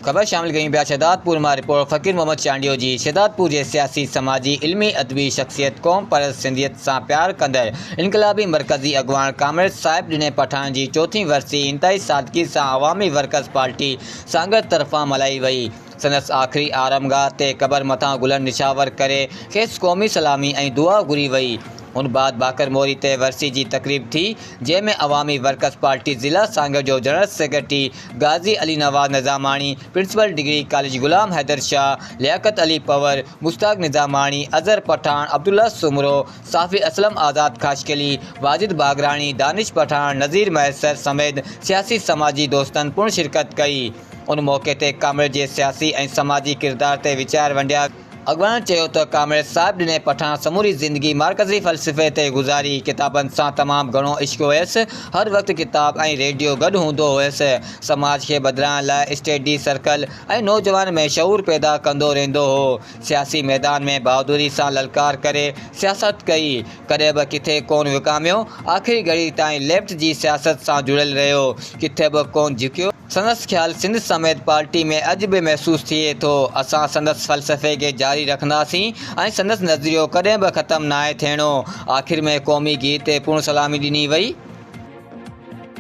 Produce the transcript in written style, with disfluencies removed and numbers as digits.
خبر شامل ڪيون پيا شهدادپور مان رپورٽ فقير محمد چانڊيو جي شهدادپور جي سياسي سماجي علمي ادبي شخصيت قوم پرست سنڌيت سان پيار ڪندڙ انقلابي مرڪزي اڳواڻ ڪامريڊ صاحب ڏني پٺاڻ جي چوٿين ورسي انتهائي سادگي سان عوامي ورڪرز پارٽي سانگهڙ طرفان ملهائي وئي سندس آخري آرامگاهه تي قبر مٿان گلن نڇاور ڪري کيس قومي سلامي ۽ دعا گهري وئي. ان بعد باقر موري تي ورسي جي تقريب ٿي، جنهن ۾ عوامي ورڪرز پارٽي ضلع سانگهڙ جو general secretary Ghazi Ali Nawaz Nizamani, principal degree college Ghulam Haider Shah, Liaquat Ali Panhwar, Mushtaq Nizamani, Azhar Pathan, Abdullah Soomro, صحافي اسلم آزاد خاصخيلي، واجد باگراڻي، دانش پٺاڻ، نذير مهيسر سميت سياسي سماجي دوستن پڻ شرڪت ڪئي. ان موقعي تي ڪامريڊ جي سياسي ۽ سماجي ڪردار تي ويچار ونڊيا. اڳواڻن چيو ته ڪامريڊ صاحب ڏني پٺاڻ سموري زندگي مارڪسي فلسفي تي گذاري، ڪتابن سان تمام گهڻو عشق هيس، هر وقت ڪتاب ۽ ريڊيو گڏ هوندو هيس، سماج کي بدلائڻ لاء اسٽڊي سرڪل ۽ نوجوانن ۾ شعور پيدا ڪندو رهندو هو، سياسي ميدان ۾ بهادري سان للڪار ڪري سياست ڪئي، ڪڏهن به ڪٿي ڪونه وڪاميو، آخري گهڙي تائين ليفٽ جي سياست سان جڙيل رهيو، ڪٿي به ڪونه جهڪيو. سندس خيال سنڌ سميت پارٽي ۾ اڄ به محسوس ٿئي ٿو. اسان سندس فلسفي کي جاري رکنداسين ۽ سندس نظريو ڪڏهن به ختم ناهي ٿيڻو. آخر ۾ قومي گيت تي پڻ سلامي ڏني وئي.